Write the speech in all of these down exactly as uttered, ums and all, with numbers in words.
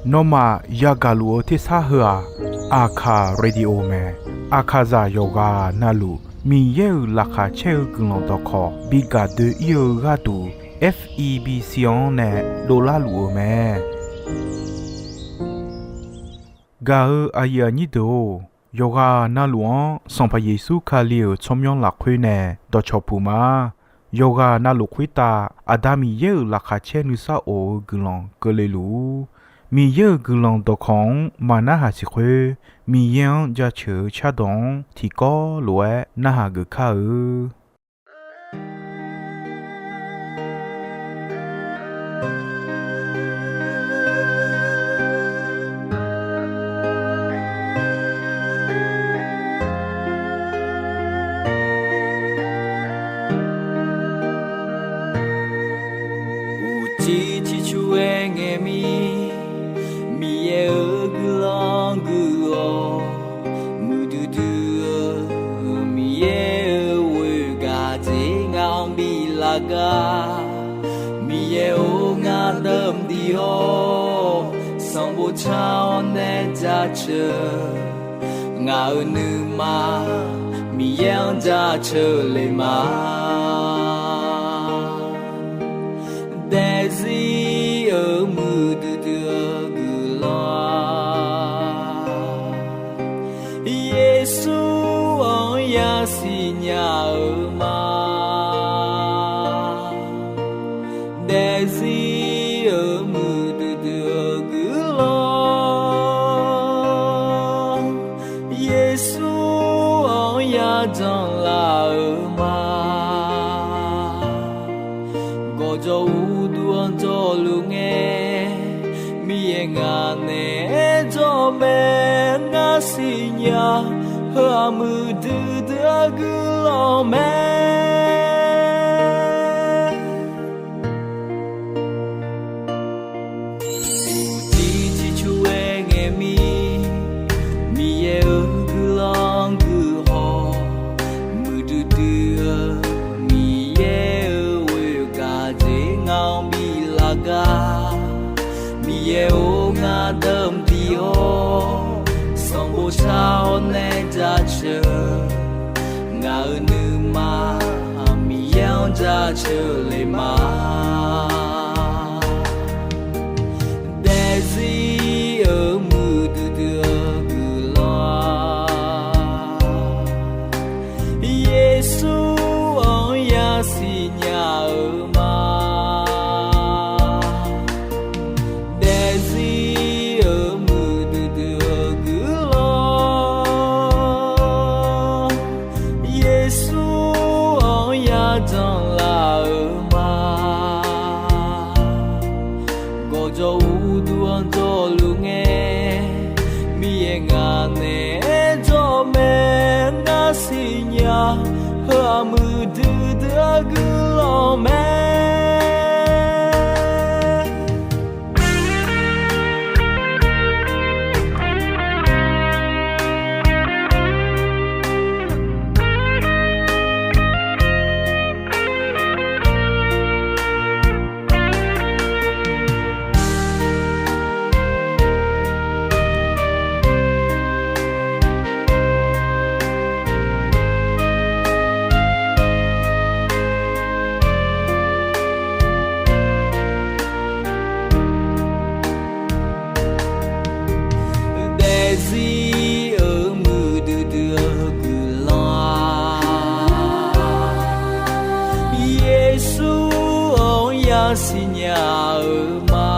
Nawmaf yagaq luf-eu tersar heu-aq, Aqkaq Radio mae. Aqkaqzaq yawqghaq navluf Miqyaer-euq laqkhaq caer-eu guiqlanq dawqkawq bi gaq doe-ir-eu gharduq, F E B C-anr nae dovlar luf-eu mae. Gaq-eu aqyuif aqnyir deuq-or, yawqghaq navluf-anr Sanqpaq Yeqsur Kali-euq tsawrmyanr lafkhoer nae dawqcawq puq ma. Yawqghaq navluf khoertav Aqda Miqyaer-euq laqkhaq caer nuisar of-eu guiqlanq keuvle luf-ur. Miqyaer-euq guiqlanq dawqkawq-anr maqnarhaq siq khoer, Miqyaer-anr jaceuq-eu cardawq-anr tiqkawv lof-aer narhaq geuf kar-eu. Uqcif ciqcur-aer ngae mir, Miqyaer-euq guiqlanq guiq-awq. Muiqdui dui-eu Miqyaer-euq ghoegaq jeq ngaq-anr biflaf gar. Miqyaer-or, ngar dawqmaeq dui-awr, sanqbof car-awr nae jaceuq. Ngaq-euq nuima Miqyaer-anr jaceuq le ma. Daefzir-euq muiqdui dui-eu guiqlanq-aq, Yeqsur-anr yasiq nya-eu ma. Daefzir-euq muiqdui dui-eu guiqlanq, Yeqsur-anr yajanq laf-eu ma. Gawqjawq uqduq-anr jawrluf ngae, Miqyaer ngaq naeq-aer jawr mae. Ngar siqnya, heu-aq muiqdui dui-eu guiqlanq mae. Uqcif ciqcur-aer ngae mir, Miqyaer-euq guiqlanq guiq haw. Muiqdui dui-eu Miqyaer-euq ghoegaq jeq ngaq-anr biflaf gar. Miqyaer-or, ngar dawqmaeq dui-awr, sanqbof car-awr nae jaceuq. Ngaq-euq nuima Miqyaer-anr jaceuq le ma. Daefzir-euq muiqdui dui-eu guiqlanq-aq, Yeqsur-anr yasiq nya-eu ma. Daefzir-euq muiqdui dui-eu guiqlanq, Yeqsur-anr yajanq laf-eu ma. Gawqjawq uqduq-anr jawrluf ngae, Miqyaer ngaq naeq-aer jawr mae. Ngar siqnya, heu-aq muiqdui dui-eu guiqlanq mae. Daefzir-euq muiqdui dui-eu guiqlanq-aq, Yeqsur-anr yasiq nya-eu ma.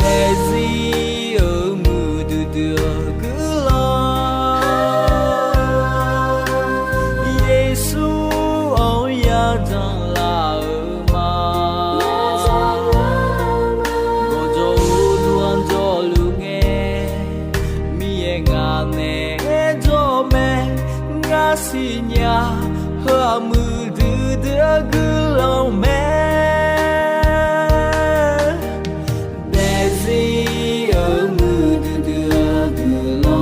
Daefzir-euq muiqdui dui-eu guiqlanq, Yeqsur-anr yajanq laf-eu ma. Gawqjawq uqduq-anr jawrluf ngae, Miqyaer ngaq naeq-aer jawr mae. Ngar siqnya, heu-aq muiqdui dui-eu guiqlanq mae. Daefzir-euq muiqdui dui-eu guiqlanq,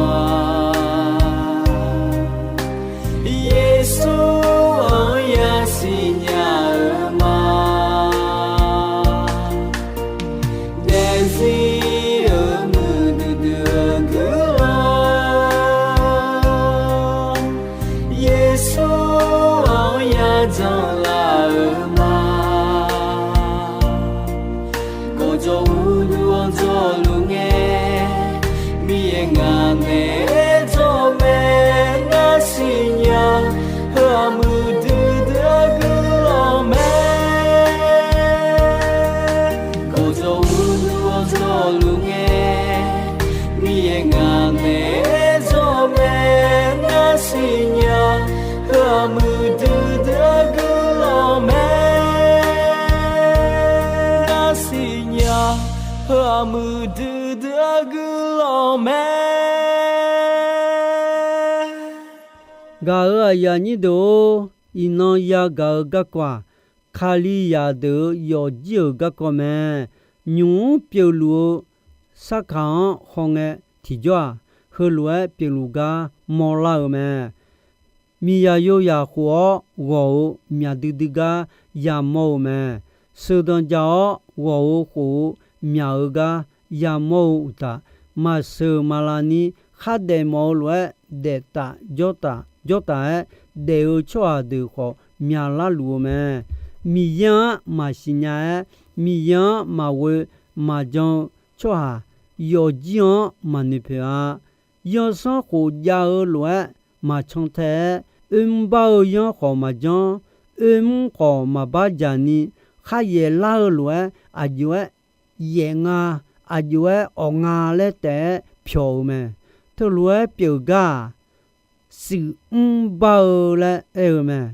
Yeqsur-anr yasiq nya-eu ma. Heu-aq muiqdui dui-aer guiqlanq mae. Gaq-euq aqyuif aqnyir deuq-or, iqnan yagaq-eu garkawv-aq, Kalizaq deuq-euq yawfjir-euq garkawv mae. Nymq-mr pyeufluf-eu sarkaq-anr hawngae tiqjawr-aq, heulof-aer pyeufluf gar mawrlar-eu mae. Miqzaq yozaq khof-awr ghawq-eu myaq duidui gar yamawr-eu mae. Sheuqdanq jaq-awr ghawq-eu khof-eu myaq-eu gar yamawr-eu uqtaf, maqsheuq maqlaq ni khardaef mawf-eu lof-aer daeftaf jawrtaf jawrtaf-aer daef-eu tsawrhaq deuq khawf myaqlar luf-eu mae. Miqyaer-anr maqsiq nya-aer, Miqyaer-anr maqghoe maqjan-eu tsawrhaq yawfjir-anr maqnoeq poeq-a. Zanrsanrkhof khof jav-eu lof-aer maqcan tae-aer, oermr bar-eu zanr khawf maqjanr, oermr khawf maqbar dzaq ni, kharyaef lar-eu lof-aer aqjox-aer yaef nga, aqjox-aer awq nga laer taef-aer pyawq-eu mae. Teulof-aer pyeuf gar-aq, shuif mr bar-eu laer aer-eu mae.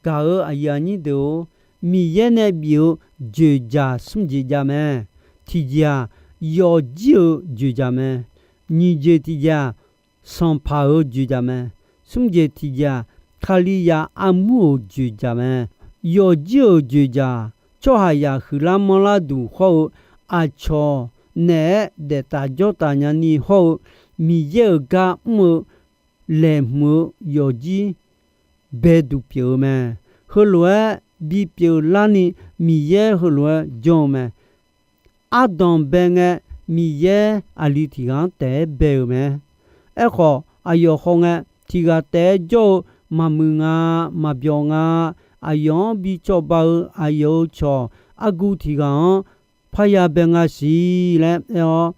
Gaq-euq aqyuif aqnyir deuq-or, Miqyaer nae bif-eu dzoeqdzaq smr jeq jav mae. Tiqjeq-aq, yawfjir-euq dzoeqdzaq mae. Nyiq jeq tiqjeq-aq, sanqpaq-euq dzoeqdzaq mae. Smr jeq tiqjeq-aq, Kalizaq armur-euq dzoeqdzaq mae. Yawfjir-euq dzoeqdzaq, tsawrhaqzaq huiqlar manrlar duq hawr-eu aqcawq naeq-aer daeftaf jawrtaf nyani hawr-eu Miqyaer-euq gar mr-eu laeqhmq-eu yawfjir baeduq pyeuf-eu mae. Heulof-aer bipyeuf larni Miqyaer heulof-aer janr-eu mae. Ardanq bae ngae, Miqyaer aqli tiq ghaq-anr taef-aer bae-euq mae. Aerkhawf, aqyawf hawngae, tiq ghaq taef-aer jawr-eu maqmuiq nga, maqbyawq nga. Aqyawf-anr bi cawba-eu aqyawf-euq cawq argu tiq ghaq-anr parya bae nga siq laer aer-awr,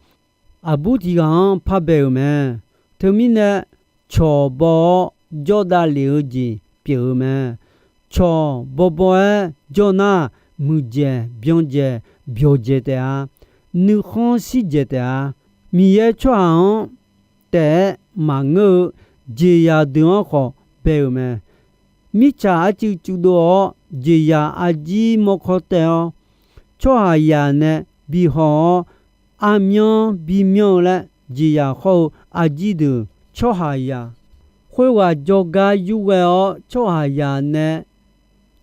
aqbur tiq ghaq-anr par bae-euq mae. Teumirnae, cawq baw-awr jawrdav lef-eu jeq pyeuf-eu mae. Cawq bawbaw-aer jawr nar, muiqdzaeq byanqdzaeq byawqdzaeq taef-a. Nuikhanr shir dzaeq taef-a. Miqyaer tsawrhaq-anr taef-aer maqngeur-eu jeqzaq deuq-anr khawf bae-euq mae. Mirtsaq arcuiv cuvdov-awr jeqzaq arjir mawrkawr taev-awr, tsawrhaqzaq nae bihaw-awr armyanr bimyanr-eu laer jeqzaq hawr-eu arjir deuq tsawrhaqzaq khoerghaq jawrgar yurghae-awr tsawrhaqzaq nae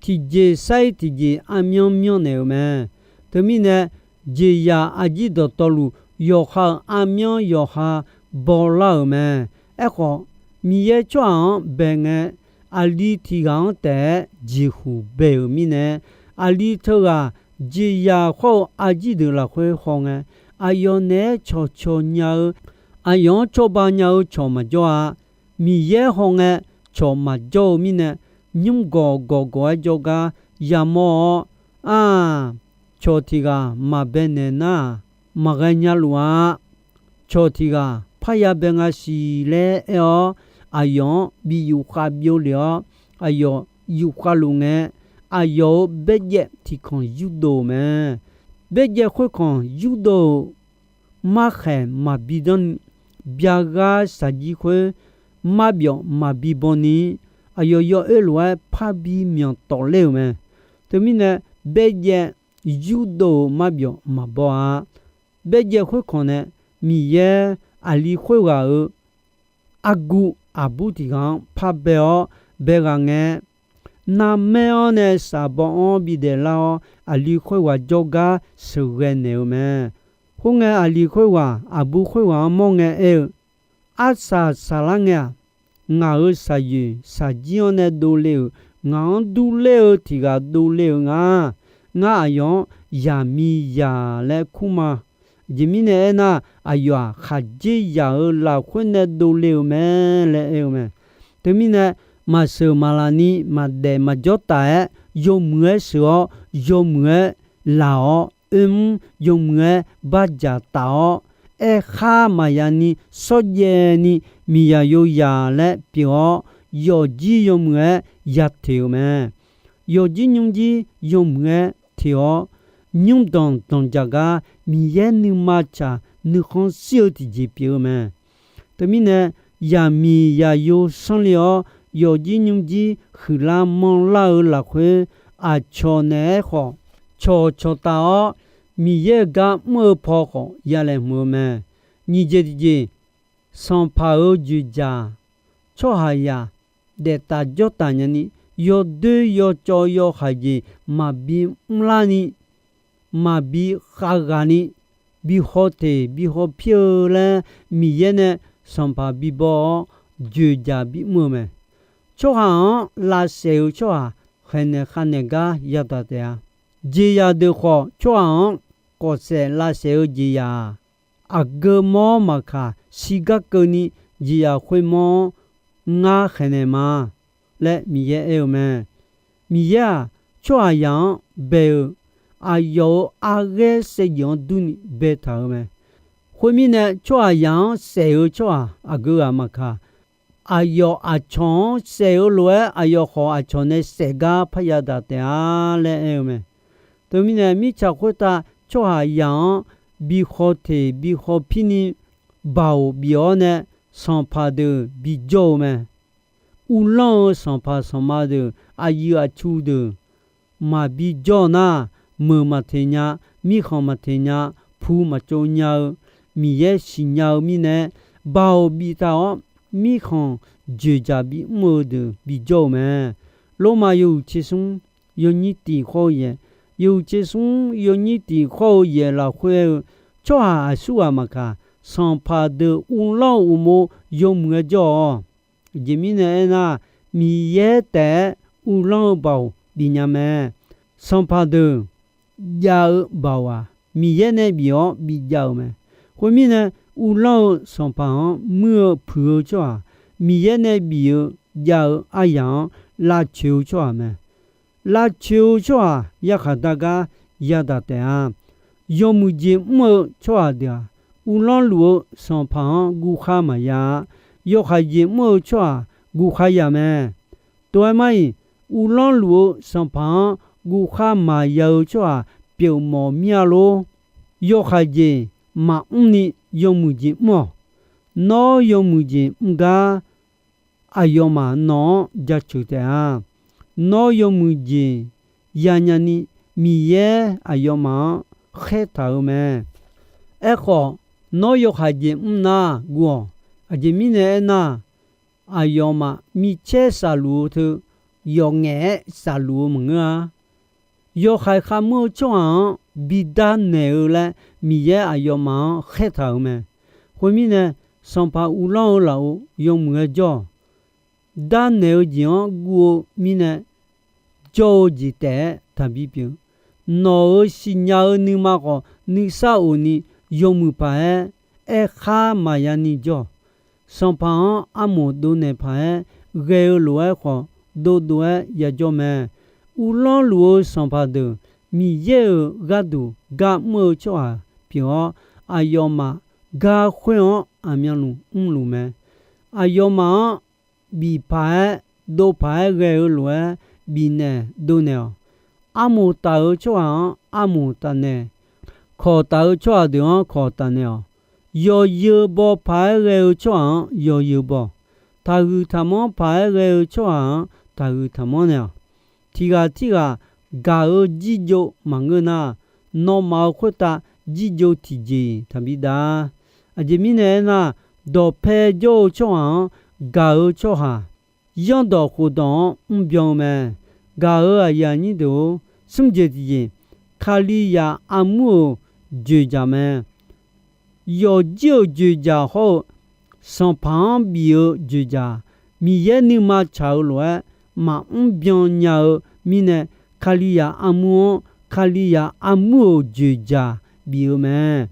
tiqjeq sar-ir tiqjeq armyanr myanrnaeq-euq mae. Teumirnae, jeqzaq arjir dawqtawvluf yawqha-euq armyanr yawqha bawlar-euq mae. Aerkhawf, Miqyaer tsawrhaq-anr bae ngae, aqli tiq ghaq-anr taef-aer jeqhuq bae-euq mirnae, aqli teughaq jeqzaq hawr-eu arjir deuq lafkhoer hawngae, aqyawf naeq-aer cawqcawq nya-eu, aqyawf-anr cawba nya-eu cawq maqjawr-a. Miqyaer hawngae cawq maqjawr-eu mirnae, nymr gawq gawq gawq-aer jawrgar yamawr-awr, aq, cawq tiq ghaq maqbae naeq nar-aq, maqghae nya luf-a. Cawq tiq ghaq parya bae nga siq laer aer-awr, aqyawf-anr bi yufkhav byov lef-awr, aqyawf yufkhav luf ngae, aqyawf-euq baerjaev tiq kanq yurdov-euq mae. Baerjaev khoerkanq yurdov-euq markhaeq maqbi danr ni, byaghar shaqjir khoer marbyawf maqbi baw ni, aqyawf yawoer lof-aer parbi myanq tawf ler-euq mae. Teumirnae, baerjaev yurdov-euq marbyawf maqbaw-a. Baerjaev khoerkanq nae Miqyaer aqli khoerghaq-euq argu aqbur tiq ghaq-anr par bae-awr bae ghaq ngae, narmaer-anr nae shafbaw-anr bidaef lar-awr, aqli khoerghaq jawrgar sheuqghae naeq-eu mae. Khoerngae, aqli khoerghaq aqbur khoerghaq-anr mawr ngae aer-eu, Arsaq saqlar ngae-aq, ngaq-euq shaqyoeq shaqjir-anr nae dovle-euq ngaq-anr durler-eu tiq ghaq dovle-euq nga. Ngar aqyawf-anr yaqmiqzaq laer kur ma. Aqjeq mirnae aernar, aqyawf-aq, khaqdzerzaq-euq lafkhoer nae dovle-eu mae laer aer-eu mae. Teumirnae, maqsheuq maqlaq ni maqdaef maqjawr taf-aer, yawmuiq-aer sheuq-awr, yawmuiq-aer laq-awr, oermr yawmuiq-aer bardzaq taf-awr, aerkhar maqya ni shawrjaev ni miqzaq yozaq laer pyeuf-awr, yawfjir yawmuiq-aer ya teq-euq mae. Yawfjir nymrjir yawmuiq-aer teq-awr, nymrdanq danqdzaq gar Miqyaer nuima tsaq nuikhanr shir-eu tiqjeq pyeuf-eu mae. Teumirnae, yaqmiq yaqyo sanrle-awr, yawfjir nymrjir huiqlar manrlar-eu lafkhoer, aqcawq naeq-aer khawf cawqcawq taf-awr, Miqyaer-euq gar mr-eu paw khawf yalaeq hmq-eu mae. Nyiq jeq tiqjeq, sanqpaq-euq joeqjaq-aq, tsawrhaqzaq daeftaf jawrtaf nyani, yawdoer yawcawv yawhaiq jeq maqbi mrlarni, maqbi khavghaqni, bi haw teq bi haw pir-eu laer, Miqyaer nae sanqpaq bibaw-awr joeqjaq bimr-eu mae. Tsawrhaq-anr lavsaef-eu tsawrhaq khaeqnaeq khavnaeq gar yadaq taef-a. Jeqzaq deuq khawf, tsawrhaq-anr kawfsaef lavsaef-eu jeqzaq-aq, aqgeu mawr maqkaq, shigar keuvni jeqzaq khoermawr-anr ngar khaeqnaeq ma laer Miqyaer aer-eu mae. Miqyaer-aq, tsawrhaqzaq-anr bae-eu aqyawf-euq arghaer saevdzeuf-anr durni baetaq-eu mae. Khoermirnae, tsawrhaqzaq-anr saef-eu tsawrhaq aqgeu ghaq maqkaq, aqyawf aqcawq-anr saef-eu lof-aer, aqyawf khawf aqcawq nae saef gar parya daq taef-a laer aer-eu mae. Teumirnae, mirtsaq khoertav tsawrhaqzaq-anr bi haw teq bi haw pirni baoq bif-awr nae, sanqpaq deuq bijawr-eu mae. Uvlanr-eu sanqpaq sanqma deuq, aqyuif aqtsu deuq maqbi jawr-eu nar, meuq maqteq nya, mirkhanq maqteq nya, pu maqtsov nya-eu, Miqyaer siqnya-eu mirnae, baoq biftaq-awr, mirkhanq joeqjaq bimr-eu deuq bijawr-eu mae. Lormav yawhuiq tser smr yawnyir tiq khawr-eu yaeq, yawhuiq tser smr yawnyir tiq khawr-eu yaeq lafkhoer aer-eu, tsawrhaq aqsurghaq maqkaq, sanqpaq deuq uvlanr-eu uqmov yawmuiq-aer jawr-awq. Aqjeq mirnae aernar, Miqyaer taef-aer uvlanr-eu baoq bifnya mae. Sanqpaq deuq jav-eu baoq-aq, Miqyaer nae bif-awr bijav-euq mae. Khoermirnae, uvlanr-eu sanqpaq-anr muir-eu puiq-eu tsawrhaq, Miqyaer nae bif-eu jav-eu aryaq-anr lavcoeq-eu tsawrhaq mae. Lavcoeq-eu tsawrhaq yarkhaq dar gar yadaq taef-a. Yawmuiq jeq mr-eu tsawrhaq deuq-aq, uvlanr luf-eu sanqpaq-anr guvkhar maqya-a. Yawhaiq jeq mr-eu tsawrhaq guvkhar ya mae. Tov-aer mar-iq, uvlanr luf-eu sanqpaq-anr guvkhar maqya-eu tsawrhaq pyeufmawf mir-a lor. Yawhaiq jeq maqmr ni yawmuiq jeq mr-awq. Nawr yawmuiq jeq mr gar aqyawfmaf nawq-anr jaceuq taef-a. Nawr yawmuiq jeq yanya ni Miqyaer aqyawfmaf-anr khaertaq-eu mae. Aerkhawf, nawr yawhaiq jeq mr nar guv-awq. Aqjeq mirnae aernar, aqyawfmaf micaer safluf-eu teu yawqngaef-aer safluf-eu maqngeur-a. Yawhaiq kharmr-eu tsawrhaq-anr bi darnaeq-eu laer Miqyaer aqyawfmaf-anr khaertaq-euq mae. Khoermirnae, sanqpaq uvlanr-eu lafov yawmuiq-aer jawr-awq. Darnaeq-eu jeq-anr guv-eu mirnae, jawr-eu jeq taef-aer taqbi pyeuf. Nawq-euq siqnya-eu nuima khawf, nuisar of ni yawmuiq paq-aer aerkhar maqya ni jawr-awq. Sanqpaq-anr armoq dovnaeq paq-aer ghae-eu lof-aer khawf, dovdov-aer yajawr mae. Uvlanr luf-eu sanqpaq deuq, Miqyaer-euq gharduq gar mr-eu tsawrhaq pyeuf-awr, aqyawfmaf gar khoer-anr aqmyanluf mrluf mae. Aqyawfmaf-anr bif paq-aer, dov paq-aer ghae-eu lof-aer bifnaeq dovnaeq-awq. Armoq taf-eu tsawrhaq-anr armoq tafnaeq, kawq taf-eu tsawrhaq deuq-anr kawq tafnaeq-awq. Yawzeu baw paq-aer ghae-eu tsawrhaq-anr yawzeu baw, taqhuiq taqmanr paq-aer ghae-eu tsawrhaq-anr taqhuiq taqmanr naeq-awq. Tiq ghaq tirghaq gaq-eu jirjov maqngeur nar, nawmaf-euq khoertav jirjov tiqjeq-iq taqbi dav-a. Aqjeq mirnae aernar, dawqpae jawr-eu tsawrhaq-anr gaq-eu tsawrhaq, zanrdawq khofdawq-anr mrbyan-eu mae. Gaq-euq aqyuif aqnyir deuq-or, smr jeq tiqjeq, Kalizaq armur-euq joeqjaq mae. Yawqjir-euq joeqjaq hawr-eu, sanqpaq-anr bif-eu joeqjaq, Miqyaer nuima tsaq-eu lof-aer maqmr byan nya-eu mirnae, Kalizaq armur-anr Kalizaq armur-euq joeqjaq bif-eu mae.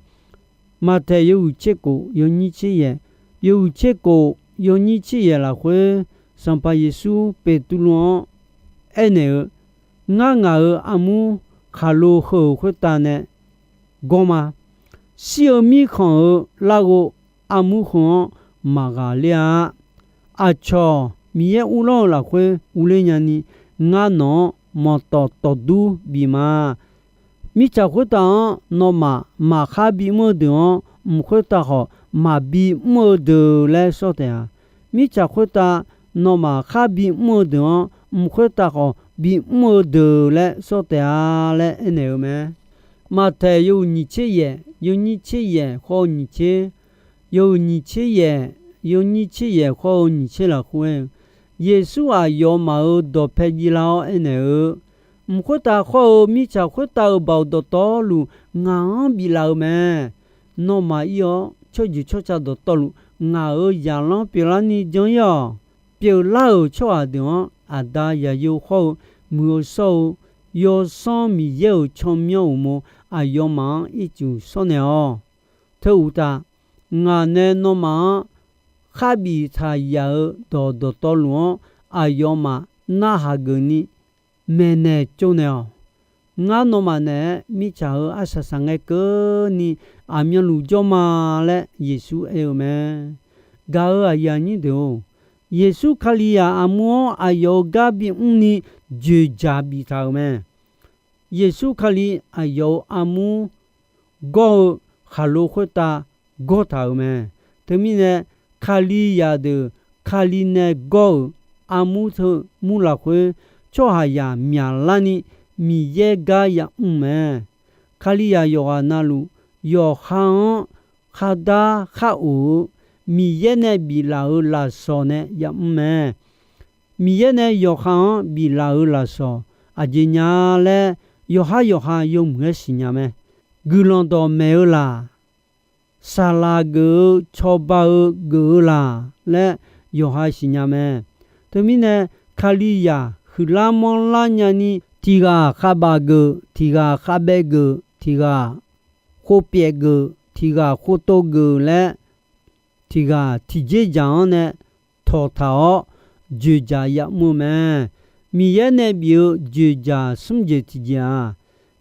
Maqtaeq yawhuiq tser kof yawnyir tser yaeq, yawhuiq tser kof yawnyir tser yaeq lafkhoer, Sanqpaq Yeqsur Beqtuvluv-anr aernaeq-eu, Ngar ngaq-euq armur khaqlo heu-euq khoertav nae gawr ma. Shir-eu mirkhanq-euq larghov armur heu-anr maqghaqler-a. Aqcawq Miqyaer uvlanr-eu lafkhoer uvler nyani, ngar nawq-anr manqtawf tawfdur bif ma. Mirtsaq khoertav-anr nawmaf maqkhar bimr-eu deuq-anr, mq khoertav khawf maqbi mr-eu deuq laer sawr taef-a. Mirtsaq khoertav nawmaf khar bimr-eu deuq-anr, mq khoertav khawf bimr-eu deuq laer sawr taef-a laer aernaeq-eu mae. Maqtaeq yawhuiq nyiq tser yaef, yawnyir tser yaef khawr-eu nyiq tser, yawhuiq nyiq tser yaef, yawnyir tser yaef khawr-eu nyiq tser lafkhoer aer-eu, Yeqsur aqyawfmaf-euq dawqpae jiv lar-awr aernaeq-eu, Mq khoertav khawr-eu mirtsaq khoertav-euq baoq dawqtawvluf ngaq-anr biflaf-eu mae. Nawmaf ir-awr, tsawrjeuq tsawrca dawqtawvluf ngaq-euq zaqlanr pyeuflarni jan ir-awq. Pyeuflar-euq tsawrhaq deuq-anr Aqda, Zaqyo khawr-eu Muiq-eu Shawr-eu Yawsanr Miqyaer-euq tsawrmyanr uqmov aqyawfmaf-anr ircuf shawrnaeq-awq. Teu uqtaf, ngaq nae nawmaf-anr kharbif taq yaf-eu dawq dawqtawvluf-anr aqyawfmaf narhaq geufni maeqnaeq tsovnaeq-awq. Ngar nawmaf naeq-aer mirtsaq-euq arsaq saqngae keuvni aqmyanluf jawr ma laer Yeqsur aer-eu mae. Gaq-euq aqyuif aqnyir deuq-or, Yeqsur Kalizaq armur-anr aqyawf-euq gar bimr ni dzoeqdzaq biftaq-euq mae. Yeqsur Kali aqyawf-euq armur gawr-eu khaqlo khoertav gawr taq-euq mae. Teumirnae, Kalizaq deuq Kali nae gawr-euq armur teu mur lafkhoer, tsawrhaqzaq myaqlarni Miqyaer gar yamr mae. Kalizaq yawqghaq navluf, yawqha-anr khardar khar of-eu Miqyaer nae biflaf-euq lafsawq nae yamr mae. Miqyaer nae yawqha-anr biflaf-euq lafsawq aqjeq nya laer, yawqhar yawqha yawmuiq-aer siqnya mae. Guiqlanq dawqmaeq-eu laq, saqlaq geuf-eu cawba-eu geuf-eu laq laer yawqha siqnya mae. Teumirnae, Kalizaq huiqlar manrlar nyani, tiq ghaq khavbaf geuf, tiq ghaq khavbaev geuf, tiq ghaq khovpyaef geuf, tiq ghaq khovtov geuf laer, tiq ghaq tiqjeq dzaq-anr nae tawqtaq-awr, dzoeqdzaq yamr-eu mae. Miqyaer nae bif-eu dzoeqdzaq smr jeq tiqjeq-aq,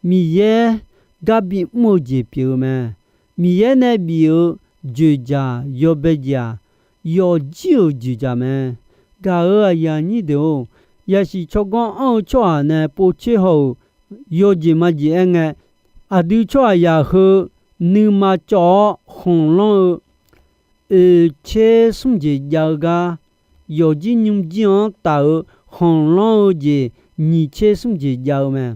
Miqyaer gar bimr-eu jeq pyeuf-eu mae. Miqyaer nae bif-eu dzoeqdzaq yawbae jeq-aq, yawfjir-euq dzoeqdzaq mae. Gaq-euq aqyuif aqnyir deuq-or, yasiq tsawrganr anr-eu tsawrhaq nae povtser haw-euq yawjeq majeq aerngae, aqdui tsawrhaqzaq heu nuima cawv-awr khanqlanr-eu oeq tser smr jeq jav-eu gar, yawfjir nymrjir-anr taf-eu khanqlanr-eu jeq nyiq tser smr jeq jav-eu mae.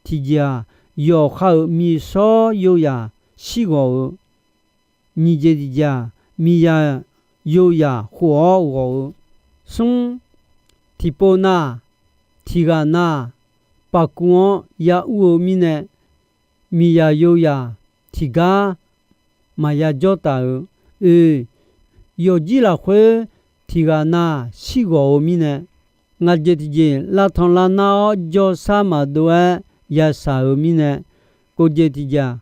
Tiqjeq-aq, yawqha-euq miqshawr yoyaq shirghawq-eu, nyiq jeq tiqjeq-aq, miqzaq yoyaq khof-awr ghawq-eu, smr, tiqpov nav, tiq ghaq nav, paqkuv-anr ya ur-eu mirnae, miqzaq yoyaq tiqgar maqya jawr taf-euq, oeq, yawfjir lafkhoer tiq ghaq nav shirghawq-eu mirnae, ngaq jeq tiqjeq lavtanq lavnar-awr jawrsar maqdov-aer yashaq-euq mirnae, kof jeq tiqjeq-aq,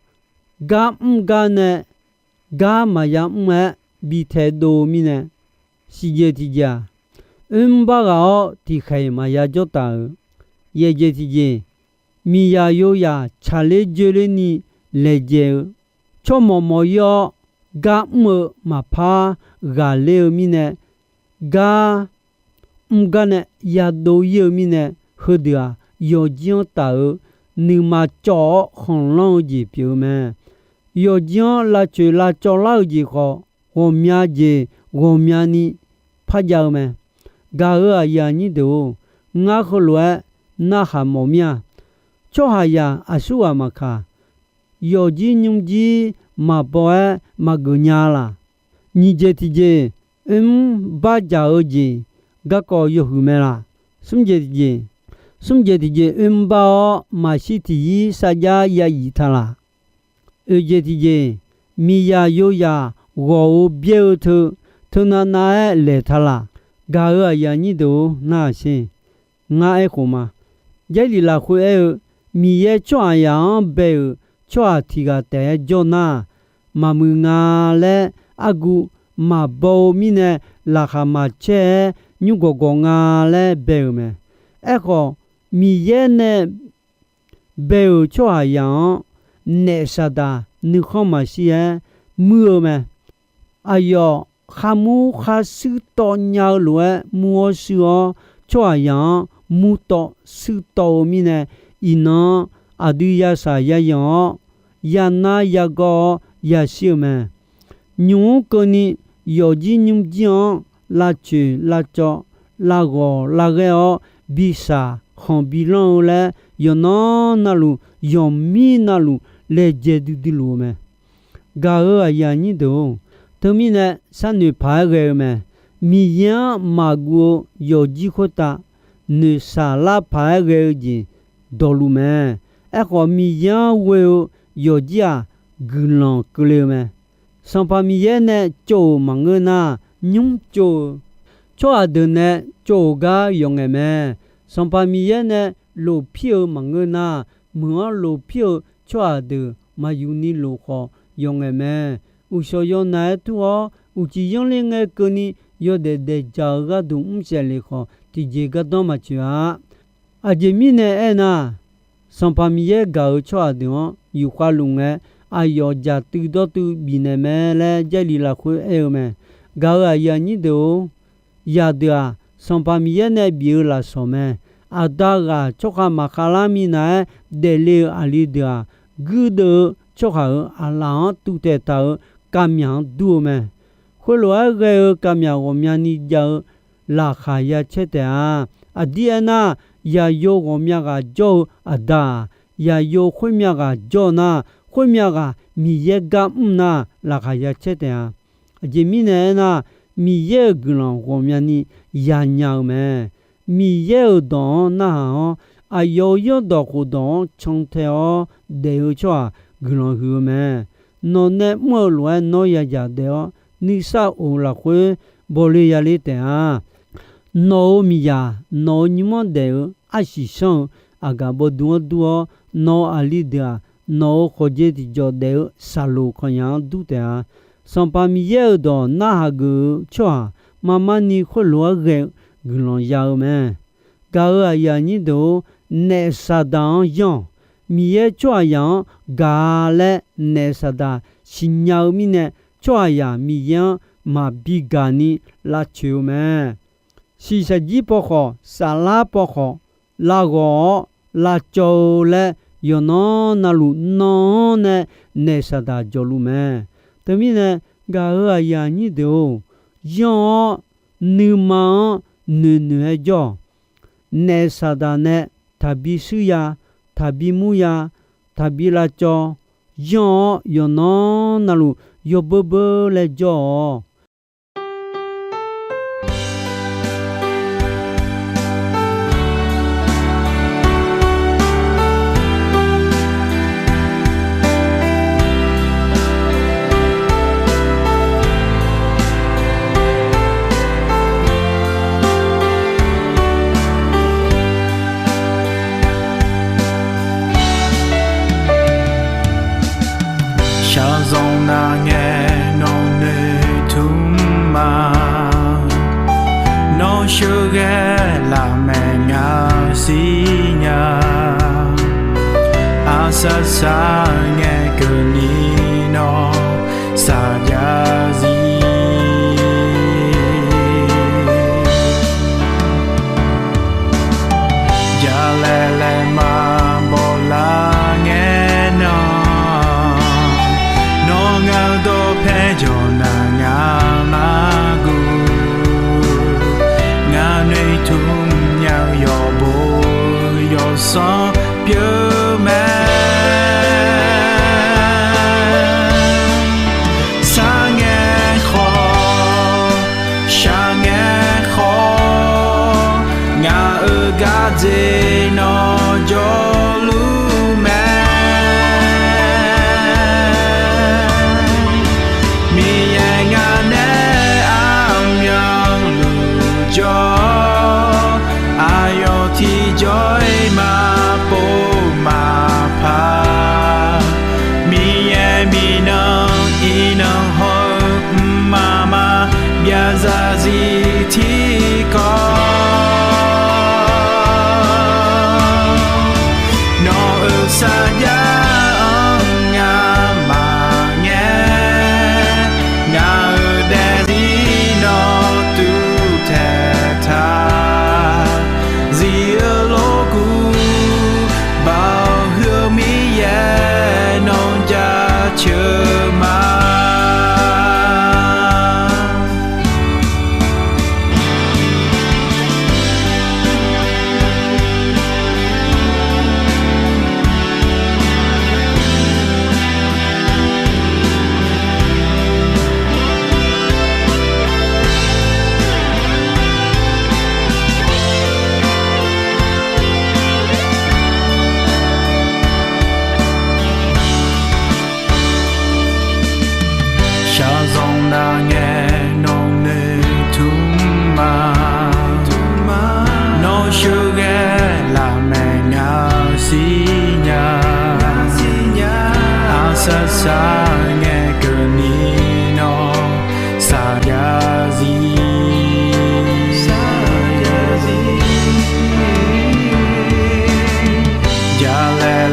gar mr gar nae gar maqya mr-aer bi taedov-eu mirnae, siq jeq tiqjeq-aq, oermr bar ghaq-awr tiqkhaeq maqya jawr taf-euq, yaeq jeq tiqjeq, miqzaq yoyaq tsaqler joerlerni laejae-eu, tsawrmawq mawq-ir-awr gar mr-eu maqpar ghaqler-eu mirnae, gar mr gar nae yadov-ir-eu mirnae, heudeuq-aq, yawfjir-anr taf-eu nuima cawv-awr khanqlanr-eu jeq pyeuf-eu mae. Yawfjir-anr lavcoeq lavcawv lar-eu jeq khawf, ghawqmya jeq ghawqmyani parjav-eu mae. Gaq-euq aqyuif aqnyir deuq-or, ngar heulof-aer narhaq mawf mir-a. Tsawrhaqzaq aqsurghaq maqkaq, yawfjir nymrjir maqbaw-aer maqgeuf nya laq. Nyiq jeq tiqjeq, oermr bar dzaq-eu jeq garkawv yawhuiq mae laq. Smr jeq tiqjeq, smr jeq tiqjeq oermr bar-awr maqshir tiqyir sarjax ya yif ta laq. Oeq jeq tiqjeq, miqzaq yoyaq ghawq-eu byaer-eu teu, teunav nav-aer laeq ta laq. Gaq-euq aqyuif aqnyir deuq-or, narhaq sher. Ngar aerkhof ma. Jarlif lafkhoer aer-eu, Miqyaer tsawrhaqzaq-anr bae-euq tsawrhaq tiq ghaq taef-aer jawr nar, maqmuiq nga laer argu maqbaw-eu mirnae, laqkhaq maqcaer-aer nymr gawqgawq nga laer bae-euq mae. Aerkhawf, Miqyaer nae bae-euq tsawrhaqzaq-anr naef saqdaq nuikhanr maqshir-aer muir-eu mae. Aqyawf kharmur kharshuir tawv nya-eu lof-aer mur-awr shuir-awr, tsawrhaqzaq-anr murtawv shuir tawv-eu mirnae, iqnan aqdui yasaq yayanq-awr, yanar yagawr-awr yashir-eu mae. Nymq-mr keuvni yawfjir nymrjir-anr lavcoeq lavcawv, lavghawq lavghaer-awr, bishaq khanq bilanr-eu laer yawqnan navluf, yawqmir navluf laejae duidui luf-eu mae. Gaq-euq aqyuif aqnyir deuq-or, teumirnae sharnoeq paq-aer ghae-eu mae. Miqyaer-anr maqguv-eu yawqjir khoertav noeqshaq lar paq-aer ghae-eu jeq dawqluf mae. Aerkhawf, Miqyaer-anr ghoe-eu yawqjir-aq, guiqlanq keuvle-eu mae. Sanqpaq Miqyaer nae tsov-euq maqngeur nar, nymr tsov-eu tsawrhaq deuq nae tsov-euq gar yawqngaef mae. Sanqpaq Miqyaer nae lofpir-eu maqngeur nar, meuq-anr lofpir-eu tsawrhaq deuq maqyuq ni lof khawf yawqngaef mae. Uqshawq yawnav-aer tur-awr, uqcif yanrler ngae keuvni yawdaef daefdzaq-eu gharduq mrsaef lef khawf, tiqjeq gardanr maqtsoeq-a. Aqjeq mirnae aernar, Sanqpaq Miqyaer gaq-euq tsawrhaq deuq-anr yufkhav luf ngae, aqyawf jaqtuiv dawrtuiv bifnaeq mae laer Jarlif lafkhoer aer-eu mae. Gaq-euq aqyuif aqnyir deuq-or, zaqdeuq-aq, Sanqpaq Miqyaer nae bif-eu lafsawq mae. Aqda ghaq tsawrkhav maqkhav lar minav-aer daefle-euq aqli deuq-aq, guirdeuv-eu tsawrhaq-euq aqlaf-anr tuvtaeq taq-euq kavmyaq-anr dur-eu mae. Khoerlof-aer ghae-eu kavmyaq ghawqmyani jav-eu laqkhaq ya caer taef-a. Aqdir aernar, yaqyo ghawqmya ghaq jawr-eu Aqda-aq, yaqyo khoermya ghaq jawr nar, khoermya ghaq Miqyaer gar mr nar, laqkhaq ya caer taef-a. Aqjeq mirnae aernar, Miqyaer-euq guiqlanq ghawqmyani yanya-eu mae. Miqyaer-euq dawq-anr narhaq-awr, aqyawf-euq yaerdawq khofdawq-anr cantae-awr daef-eu tsawrhaq guiqlanq huiq-eu mae. Nawq nae mr-eu lof-aer nawr yadzaq daef-awr, nuisar of-eu lafkhoer bawle yaler taef-a. Nawq-euq miqzaq, nawq-euq nymr-anr daef-eu arsiq sanr-eu aqgaf bawduv-anr dur-awr, nawq-euq aqli deuq-aq, nawq-euq khawqjeq tiqjawq daef-eu saqloq kanqyaq-anr dur taef-a. Sanqpaq Miqyaer-euq dawq narhaq geuf-eu tsawrhaq, marmarni khoerlof-aer ghae-eu guiqlanq ya-eu mae. Gaq-euq aqyuif aqnyir deuq-or, naef Saqdaq-anr yanr-awq. Miqyaer tsawrhaqzaq-anr gaq-a laer naef Saqdaq siqnya-eu mirnae, tsawrhaqzaq Miqyaer-anr maqbi gaq ni lavcoeq-eu mae. Shiqshaq jir paw khawf, saflar paw khawf, lavghawq-awr lavcawv-eu laer yawqnan navluf nan-anr nae naef Saqdaq jawqluf mae. Teumirnae, gaq-euq aqyuif aqnyir deuq-or, yanr-awr nuima-anr noeqnoeq-aer jawr-awq. Naef Saqdaq nae taqbi shuir ya, taqbi mur ya, taqbi lavcawv, yanr-awr yawqnan navluf yawbeur beur laer jawr-awq. Shaqzanq nar ngae nawq noeqtmq ma. Nawr sheuqghae laf maeqnar siqnya. Aqsar sar ngae keuvni nawr saqjav zir. Jalaeq laeqma bawlar ngae nan, nawr ngaq-eu dawqpae jawq nar ngaq mar guv. Ngaq noeqtmq nya-eu yawqbo yawqsanr pyeuf mae.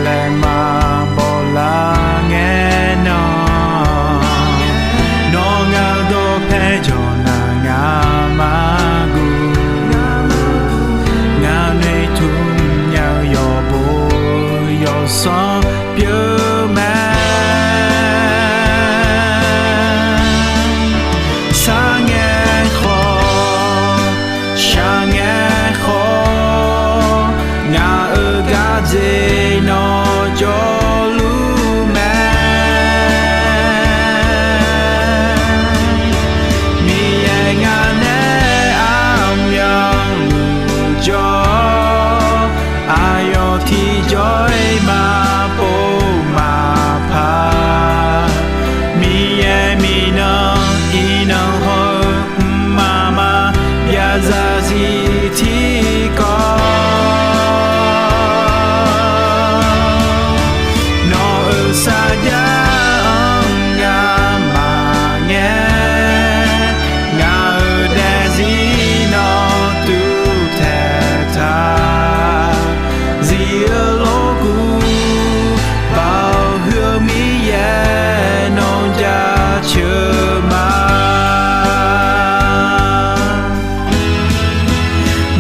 laeqma bawqlar ngae nan, nawr ngaq-eu dawqpae jawr nar ngaq maqguv. Ngaq noeqtmq nya-eu yawqbo yawqsanr pyeuf mae. Shar ngae khawf, shar ngae khawf, ngaq-euq gardzer nawr jawrluf mae. Miqyaer ngaq nae armyanluf jawr, aqyawf tiqjawr-iq maqpov maqpar. Miqyaer miqnan iqnan haw-eu mqmaq maqbyav zarzir tiqkawv. Nawq-euq sarjax-anr ngamaf ngae, ngaq-euq daefzir nawr tuvtaeq taq. Zif-eu lorguv, Baoq huiq-eu Miqyaer nawr jaceuq ma.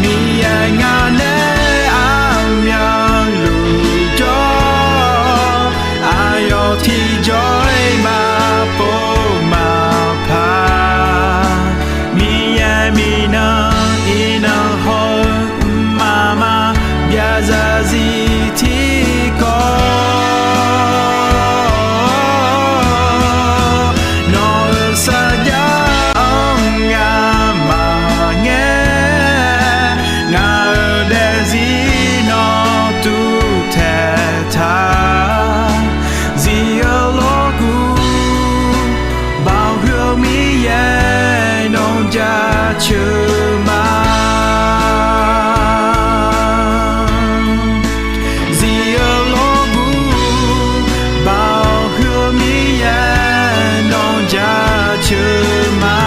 Miqyaer ngaq nae armyanluf jawr, aqyawf tiqjawr-iq maqpov maqpar. Miqyaer miqnan iqnan haw-eu mqmaq maqbyav zarzir tiqkawv. Nawq-euq sarjax-anr ngamaf ngae, ngaq-euq daefzir nawr tuvtaeq taq. Zif-eu lorguv, Baoq huiq-eu Miqyaer nawr jaceuq ma. Zif-eu lorguv, Baoq huiq-eu Miqyaer nawr jaceuq ma.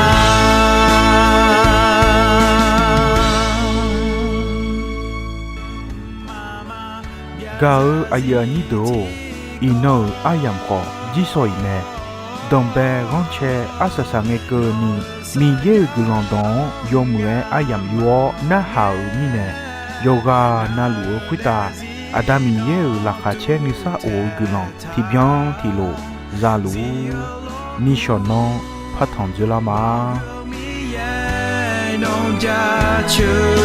Gaq-eu aqyuif aqnyir deuq-or, iqnan-euq aryamq khawf jirsawq iq mae. Danqbae ghanrcae arsaq saq ngae keuvni, Miqyaer-euq guiqlanq dawq-anr yawmuiq-aer aryamq yur-awr narhaq-euq mirnae, yawqghaq navluf-eu khoertav Aqda Miqyaer-euq laqkhaq caer nuisar of-eu guiqlanq tiqbyan tiqlof za luf-ur. Nishawq nanr partanq dzoerlar ma. Miqyaer nawr jaceuq